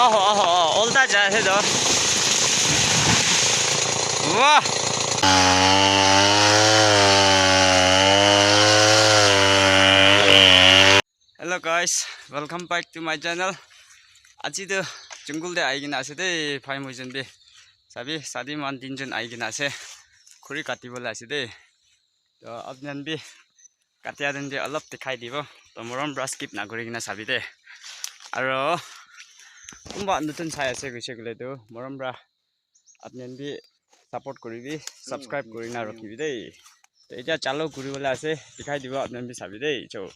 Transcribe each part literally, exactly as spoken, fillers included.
Oh, oh, oh, olta jai ase toh. Wah. Hello guys, welcome back to my channel. Aji toh jungle te ahi kena ase de, bhai moi jon bi. Sabi, sadi man tin jon ahi kena ase. Khuri kati bole ase de. To apni khan bi katia din te olop dikhai dibo. To morom para skip na kuri kena sabi de. Aro kunba notun sai ase koise koile tu morom para apni khan bi support kuribi, subscribe kuri na rakhibi de. To etia chalo kuri bole ase, dikhai dibo apni khan bi sabi de. Cho.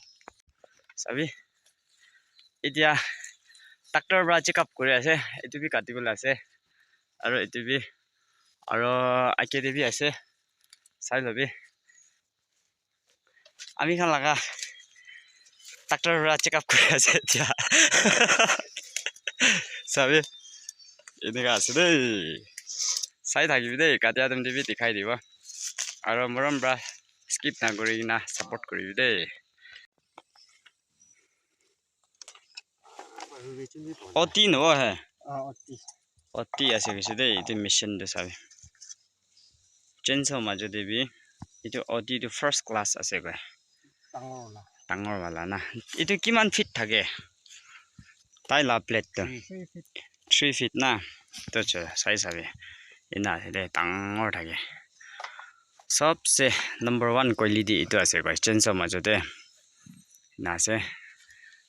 Sabi? Etia tractor para check up kuri ase, etu bi kati bole ase. Aro etu bi, aro age te bi ase. Sai lobi. Ami khan laga tractor para check up kuri ase etia. Sabi? Eneka ase de. Sai thakibi de, katia time te bi dikhai dibo. Aro morom para skip na kuri kena support kuribi de. Oti no he. Ah, oti. Oti ase koise de, etu machine de sabi. Chainsaw majo de bi, etu oti tu first class ase koi. Dangor wala. Dangor wala na. Etu kiman feet thake? Tai la blade tu. Three feet. Three feet na. To cha, sai sabi. Ena ase de, dangor thake. Sobse number one quality etu ase koi, chainsaw majo de. Na ase.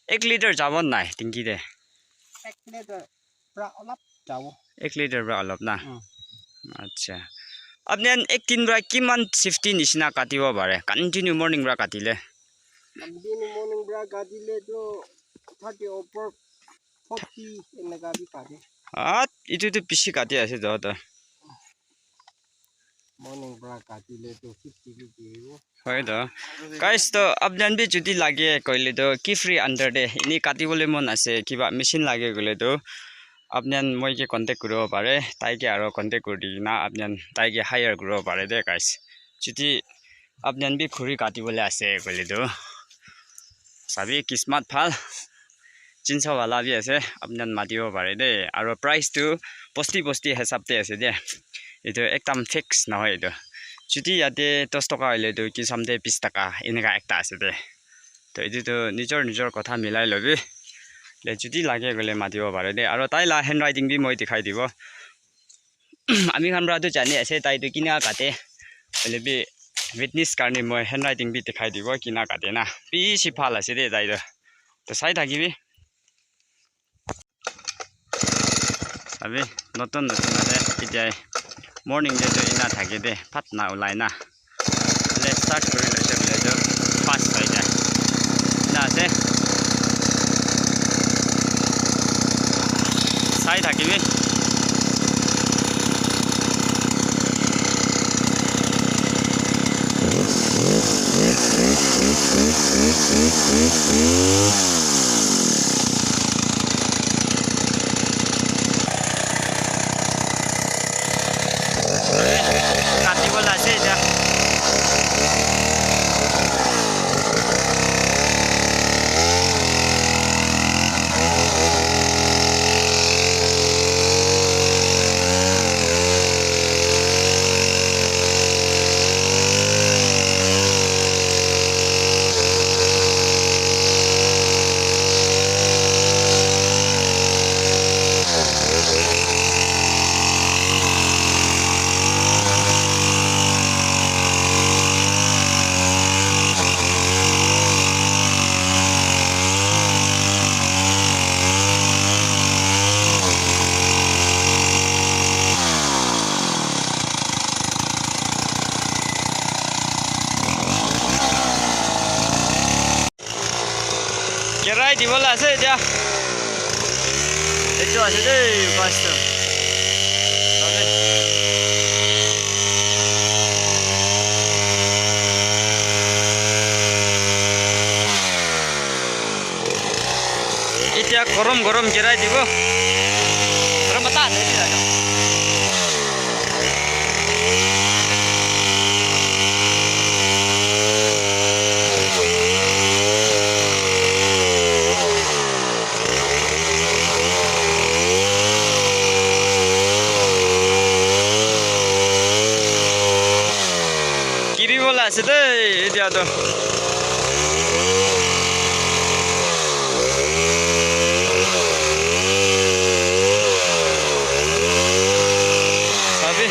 Ek liter jabo nai, tinki de. Ek liter pra olop jabo. Ek liter pra olop na? Mm. Acha. Apni khan ek din pra kiman safety nishina katibo pare? Continue morning pra katile? Continue morning pra katile to thirty opor, forty eneka bi kate. Ah, etu tu bishi kati ase to, to. Morning pra katile to fifty fifty hoibo. Hoi to. Guys, to apni khan bi jodi lage koile to Kiphire under de eni kati bole mon ase, kiba machine lage koile to apni khan moi ke contact kuribo pare, tai ke aro contact kuri di na apni khan tai ke hire kuribo pare de guys. Jodi apni khan bi khuri kati bole ase koile to sabi kismat bhal. Chainsaw wala bi ase, apni khan matibo pare de. Aro price tu bosti bosti hisab te ase de. Etu ekdam fix nohoi etu. Jodi yate dos toka hoile tu kisam te bis taka eneka ekta ase de. To etu tu nijor nijor kotha milai lobi. Le jodi lage koile matibo pare de. Aro tai la handwriting bi moi dikhai dibo. Ami khan pra tu jani ase tai tu kina kate. Hoile bi witness karne moi handwriting bi dikhai dibo kina kate na. Bishi bhal ase de tai tu. To sai thakibi. Abi notun notun ase etia morning te tu ena thake de phat na ulai na. Let's start kuri loise koile tu fast hoi jai. Ena ase. Sai thakibi. Kati bola ase etia. Kerai dibola ase etia. Etu ase dei, first tu. Etia gorom gorom kerai dibo. Gorom mata ase etia. Ado. Sabi.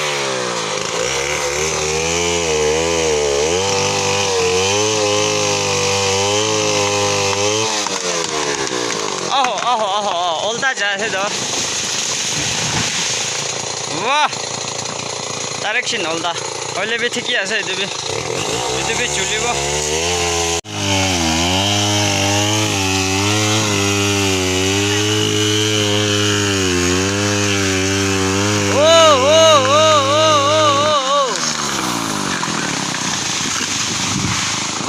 Aho, aho, aho, aho. Olta jai ase do. Wah. Direction olta. Hoile bi thiki ase etu bi. Etu bi chulibo. Oh, oh, oh.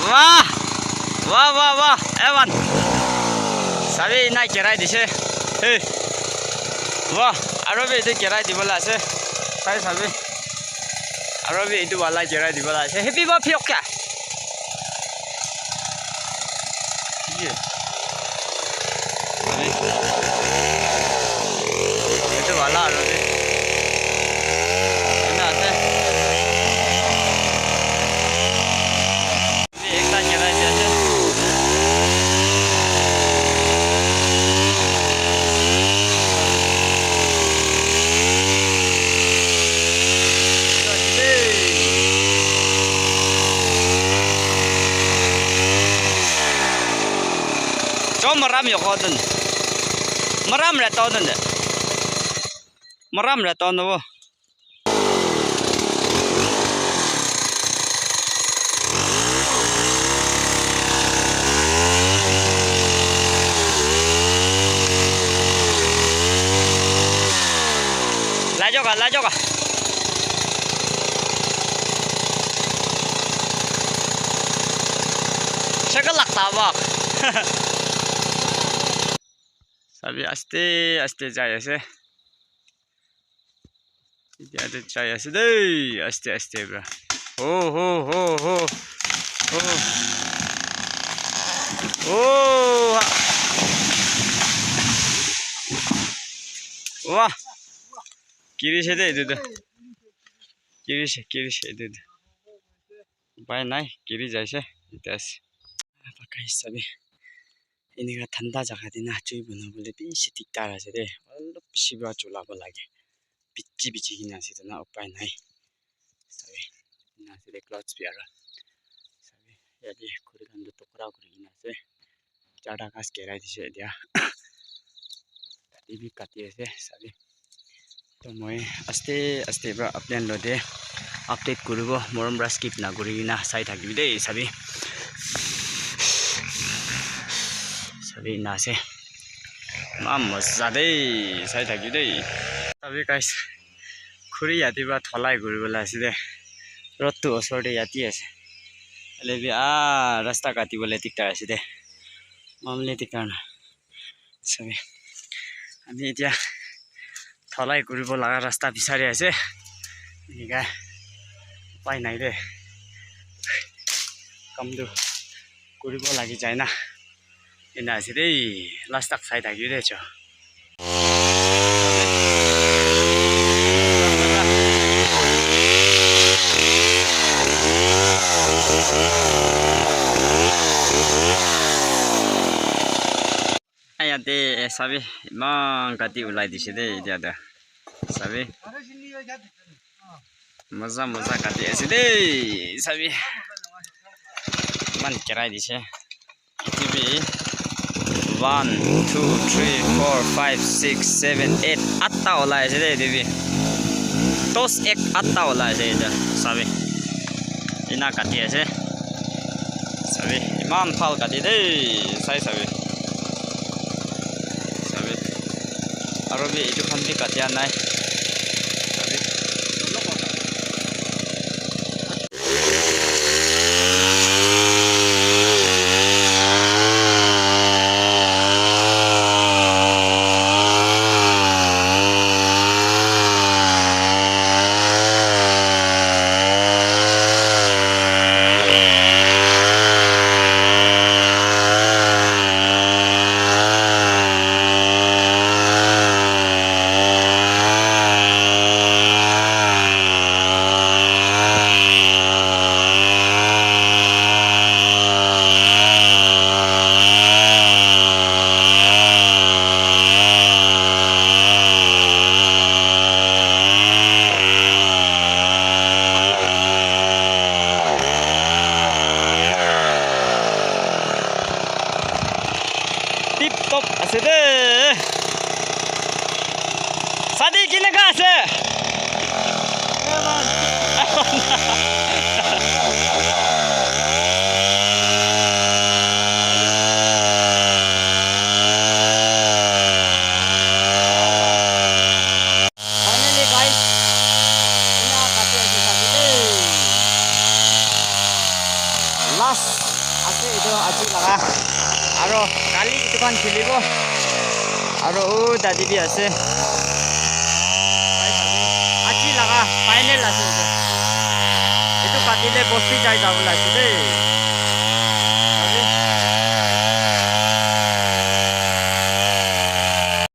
Wah. Wah, wah, wah. Evan. Sabi nai kerai dise. Hey. Wah. Aro bi etu kerai dibo la ase. Sai sabi. Aro bi etu wala kerai dibo la ase. Happy ba phiok kya? Ye. Etu wala aro bi. Ena ase. Ekta kerai di ase. Chom maram yo kho dun. Maram re to dun de. Maram re to no. Lajoka, lajoka. Shakal lagta bak. Sabi aste aste jai ase. Etia te jai ase dei, aste aste pra. Oh, ho, ho, ho. Oh. Oh. Wah. Kirise de etu tu. Kirise, kirise etu tu. Upai nai, kiri jaise. Etia ase. Pakai sabi. Enika thanda jaga te na chui banabole bishi diktar ase de. Olop bishi para chulabo lage. Bichi bichi kena ase etu na upai nai. Sabi, ena ase de clouds bi aro. Sabi, yate khuri khan toh tokra kuri kena ase. Charta ghas girai dise etia. Kati bi kati ase, sabi. Toh moi aste aste pra apni khan logote update kuribo, morom pra skip nakuri kena sai thakibi dei, sabi. Sabi ena ase. Eman moza dei, sai thakibi dei. Sabi guys, khuri yate pra tholai kuribole ase de. Road tu osor te yate ase. Hoile bi, ah, rasta kati bole diktar ase de. Mamle diktar na. Sabi. Ami etia tholai kuribo laga rasta bisari ase. Enika. Upai nai de. Kam tu kuribo lagi jai na. Ena ase dei, last tak sai thaki de cho. Yate sabi, eman kati ulai dise de, etia de. Sabi. Moza, moza kati ase de, sabi. Eman kerai dise. Etu bi one, two, three, four, five, six, seven, eight, atta ulai ase de etu bi. Dos ek atta ulai ase etu, sabi. Ena kati ase. Sabi, eman bhal kati de, sai sabi. Sabi. Aro bi etu khan bi katia nai. Sabi. Ase de. Sadi kinaka ase? Finally, guys, ena kati ase sabi de. Last ase etu aji laga. Aro kali etu khan khelibo. Aro oh, dadi bi ase. Aji laga final ase etu. Etu katile bosti jai jabo la ase de.